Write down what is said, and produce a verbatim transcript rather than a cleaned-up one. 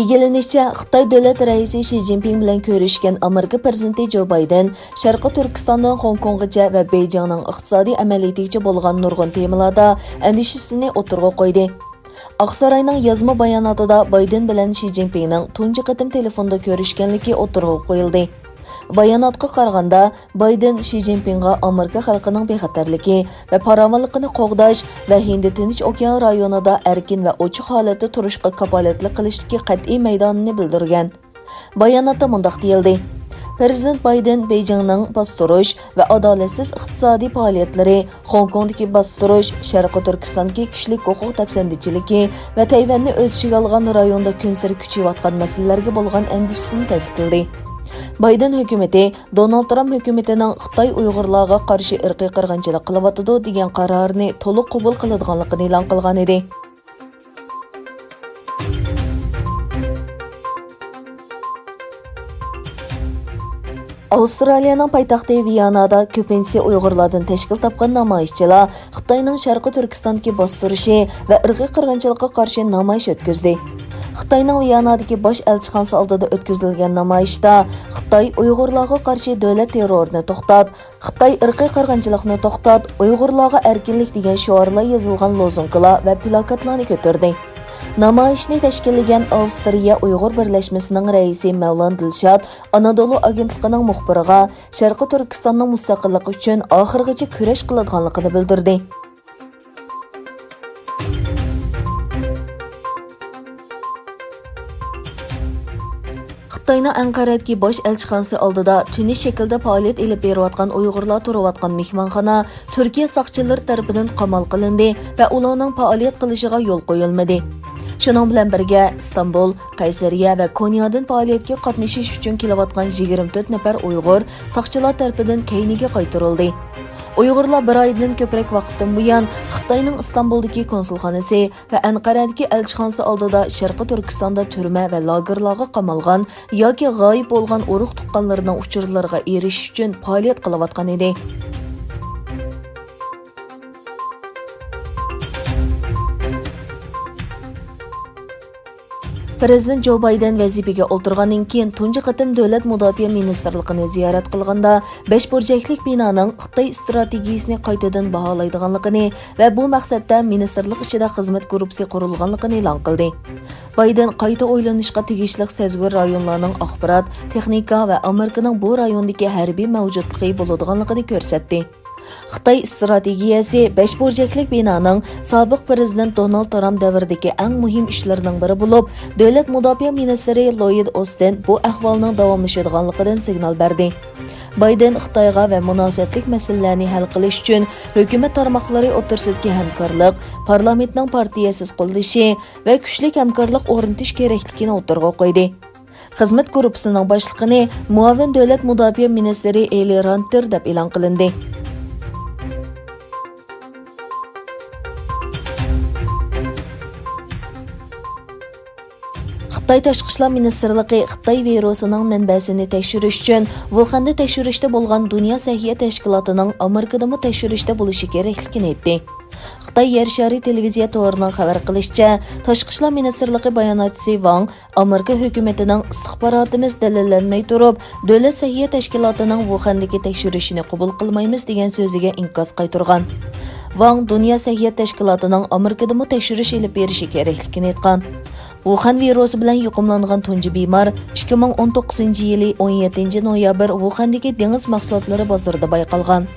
ئىگىلىنىشىچە، خىتاي دۆلەت رەئىسى شى جىنپىڭ بىلەن كۆرۈشكەن ئامېرىكا پىرېزىدېنتى جو بايدېن شەرقىي تۈركىستاندىن خوڭكوڭغىچە ۋە بېيجىڭنىڭ ئىقتىسادىي ئەمەلىيىتىگىچە بولغان نۇرغۇن تېمىلاردا ئەندىشىسىنى ئوتتۇرىغا قويدى. ئاقساراينىڭ يازما باياناتىدا بايدېن بىلەن شى جىنپىڭنىڭ تۇنجى قېتىم تېلېفوندا كۆرۈشكەنلىكى ئوتتۇرىغا قويۇلدى. باياناتقا قارىغاندا، بايدېن شى جىنپىڭغا ئامېرىكا خەلقىنىڭ بىخەتەرلىكى ۋە پاراۋانلىقىنى قوغداش ۋە ھىندى تىنچ ئوكيان رايونىدا ئەركىن ۋە ئوچۇق ھالەتتە تۇرۇشقا كاپالەتلىك قىلىشتىكى قەتئىي مەيدانىنى بىلدۈرگەن. باياناتتا مۇنداق دېيىلدى: پىرېزىدېنت بايدېن بېيجىڭنىڭ باستۇرۇش ۋە ئادالەتسىز ئىقتىسادىي پائالىيەتلىرى، خوڭكوڭدىكى باستۇرۇش، شەرقىي تۈركىستاندىكى كىشىلىك ھوقۇق دەپسەندىچىلىكى ۋە تەيۋەننى ئۆز ئىچىگە ئالغان رايوندا كۈنسېرى كۈچىيىۋاتقان مەسىلىلەرگە بولغان ئەندىشىسىنى تەكىتلىدى. بايدېن ھۆكۈمىتى دونالد ترامپ ھۆكۈمىتىنىڭ خىتاي ئۇيغۇرلارغا قارشى ئىرقىي قىرغىنچىلىق قىلىۋاتىدۇ دېگەن قارارىنى تولۇق قوبۇل قىلىدىغانلىقىنى ئېلان قىلغانىدى. ئاۋسترالىيەنىڭ پايتەختى ۋىيانادا كۆپىنچىسى ئۇيغۇرلاردىن تەشكىل تاپقان نامايىشچىلار خىتاينىڭ شەرقىي تۈركىستاندىكى باستۇرۇشى ۋە ئىرقىي قىرغىنچىلىققا قارشى نامايىش ئۆتكۈزدى. خىتاينىڭ ۋىيانادىكى باش ئەلچىخانىسى ئالدىدا ئۆتكۈزۈلگەن نامايىشتا خىتاي ئۇيغۇرلارغا قارشى دۆلەت تېررورىنى توختات، خىتاي ئىرقىي قىرغىنچىلىقنى توختات، ئۇيغۇرلارغا ئەركىنلىك دېگەن شوئارلار يېزىلغان لوزۇنكىلار ۋە پىلاكاتلارنى كۆتۈردى. نامايىشنى تەشكىللىگەن ئاۋسترىيە ئۇيغۇر بىرلەشمىسىنىڭ رەئىسى مەۋلان دىلشات ئانادولۇ ئاگېنتلىقىنىڭ مۇخبىرىغا شەرقىي تۈركىستاننىڭ مۇستەقىللىقى ئۈچۈن ئاخىرغىچە كۈرەش قىلىدىغانلىقىنى بىلدۈردى. خىتاينىڭ ئەنقەرەدىكى باش ئەلچىخانىسى ئالدىدا تۈنۈش شەكلىدە پائالىيەت ئېلىپ بېرىۋاتقان ئۇيغۇرلار تۇرۇۋاتقان مېھمانخانا تۈركىيە ساقچىلىرى تەرىپىدىن قامال قىلىندى ۋە ئۇلارنىڭ پائالىيەت قىلىشىغا يول قويۇلمىدى. شۇنىڭ بىلەن بىرگە، ئىستانبۇل، قەيسەرىيە ۋە كونيادىن پائالىيەتكە قاتنىشىش ئۈچۈن كېلىۋاتقان يىگىرمە تۆت نەپەر ئۇيغۇر ساقچىلار تەرىپىدىن كەينىگە قايتۇرۇلدى. ئۇيغۇرلار بىر ئايدىن كۆپرەك ۋاقىتتىن بۇيان خىتاينىڭ ئىستانبۇلدىكى كونسۇلخانىسى ۋە ئەنقەرەدىكى ئەلچىخانىسى ئالدىدا شەرقىي تۈركىستاندا تۈرمە ۋە لاگېرلارغا قامالغان ياكى غايىب بولغان ئۇرۇق-تۇغقانلىرىنىڭ ئۇچۇرلىرىغا ئېرىشىش ئۈچۈن پائالىيەت قىلىۋاتقان ئىدى. پىرېزىدېنت جو بايدېن ۋەزىپىگە ئولتۇرغاندىن كېيىن تۇنجى قېتىم دۆلەت مۇداپىئە مىنىستىرلىقىنى زىيارەت قىلغاندا، بەش بۇرجەكلىك بىنانىڭ خىتاي ئىستراتېگىيىسىنى قايتىدىن باھالايدىغانلىقىنى ۋە بۇ مەقسەتتە مىنىستىرلىق ئىچىدە خىزمەت گۇرۇپپىسى قۇرۇلغانلىقىنى ئېلان قىلدى. بايدېن قايتا ئويلىنىشقا تېگىشلىق سەزگۈر رايونلارنىڭ ئاخبارات، تېخنىكا ۋە ئامېرىكىنىڭ بۇ رايوندىكى ھەربىي مەۋجۇتلۇقى بولىدىغانلىقىنى كۆرسەتتى. خىتاي ئىستراتېگىيەسى بەش بۇرجەكلىك بىنانىڭ سابىق پىرېزىدېنت دونالد ترامپ دەۋرىدىكى ئەڭ مۇھىم ئىشلىرىنىڭ بىرى بولۇپ، دۆلەت مۇداپىئە مىنىستىرى لويىد ئوستىن بۇ ئەھۋالنىڭ داۋاملىشىدىغانلىقىدىن سىگنال بەردى. بايدېن خىتايغا ۋە مۇناسىۋەتلىك مەسىلىلەرنى ھەل قىلىش ئۈچۈن ھۆكۈمەت تارماقلىرى ئوتتۇرىسىدىكى ھەمكارلىق، پارلامېنتنىڭ پارتىيەسىز قوللىشى ۋە كۈچلۈك ھەمكارلىق ئورنىتىش كېرەكلىكىنى ئوتتۇرىغا قويدى. خىزمەت گۇرۇپپىسىنىڭ باشلىقىنى مۇئاۋىن دۆلەت مۇداپىئە مىنىستىرى ئېلى رانتېر دەپ ئېلان قىلىندى. خىتاي تاشقى ئىشلار مىنىستىرلىقى خىتاي ۋىرۇسىنىڭ مەنبەسىنى تەكشۈرۈش ئۈچۈن ۋۇخەندە تەكشۈرۈشتە بولغان دۇنيا سەھىيە تەشكىلاتىنىڭ ئامېرىكىدىمۇ تەكشۈرۈشتە بولۇشى كېرەكلىكىنى ئېيتتى. خىتاي يەر شارى تېلېۋىزىيە تورىنىڭ خەۋەر قىلىشىچە، تاشقى ئىشلار مىنىستىرلىقى باياناتچىسى ۋاڭ ئامېرىكا ھۆكۈمىتىنىڭ ئىستىخباراتىمىز دەلىللەنمەي تۇرۇپ، دۆلەت سەھىيە تەشكىلاتىنىڭ ۋۇخەندىكى تەكشۈرۈشىنى قوبۇل قىلمايمىز دېگەن سۆزىگە ئىنكاس قايتۇرغان. ۋاڭ دۇنيا سەھىيە تەشكىلاتىنىڭ ئامېرىكىدىمۇ تەكشۈرۈش ئېلىپ بېرىشى كېرەكلىكىنى ئېيتقان. ۋۇخەن ۋىرۇسى بىلەن يۇقۇملانغان تۇنجى بىمار ئىككى مىڭ ئون توققۇزىنچى يىلى ئون يەتتىنچى نويابىر ۋۇخەندىكى دېڭىز مەھسۇلاتلىرى بازىرىدا بايقالغان.